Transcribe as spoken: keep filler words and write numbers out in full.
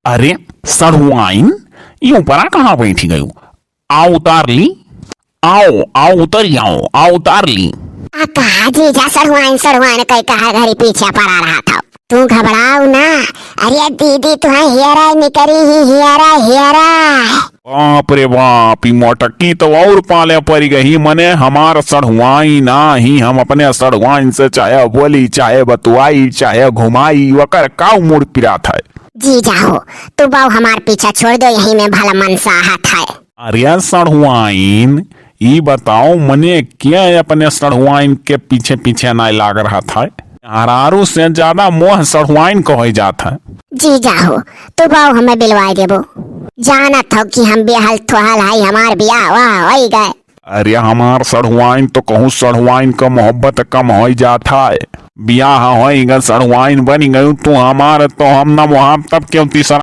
अरे सढ़ुआइन, ई ऊपरा कहाँ बैठी गयू? आओ उतार ली, आओ, आओ उतर जाओ, आओ उतार ली। आ कहा जीजा सढ़ुआइन सढ़ुआइन कई कहा घरी पीछे पड़ा रहा था। तू घबराओ ना। अरे दीदी तुहे हेरा निकरी ही, हेरा, हेरा। बाप रे बाप, ई मोटकी तो और पाले पड़ गई। मने हमार सढ़ुआइन ना ही, हम अपने सढ़ुआइन से चाहे बोली, चाहे बतुआई, चाहे घुमाई, वकर काऊ मूड़ पिरात है। जीजा हो, तू बाऊ हमार पीछा छोड़ दो, यही में भला मनसा हाथ है। अरे सढ़ुआइन, ई बताओ मने क्या अपने सढ़ुआइन के पीछे पीछे नाय लाग रहा था? मेहरारू से ज्यादा मोह सढ़ुआइन को हो जात है। जीजा हो, तू बाऊ हमें बिलवाए देबो। जानत हो कि हम बेहल थोहल है, हमार बियाह वाह होई गए। अरे हमार सढ़ुआइन तो कहूँ सढ़ुआइन का मोहब्बत कम होई जात है। बियाह होई गए, सढ़ुआइन बनी गयू तू हमार, तो हम ना मोहब तब क्यों तीसरा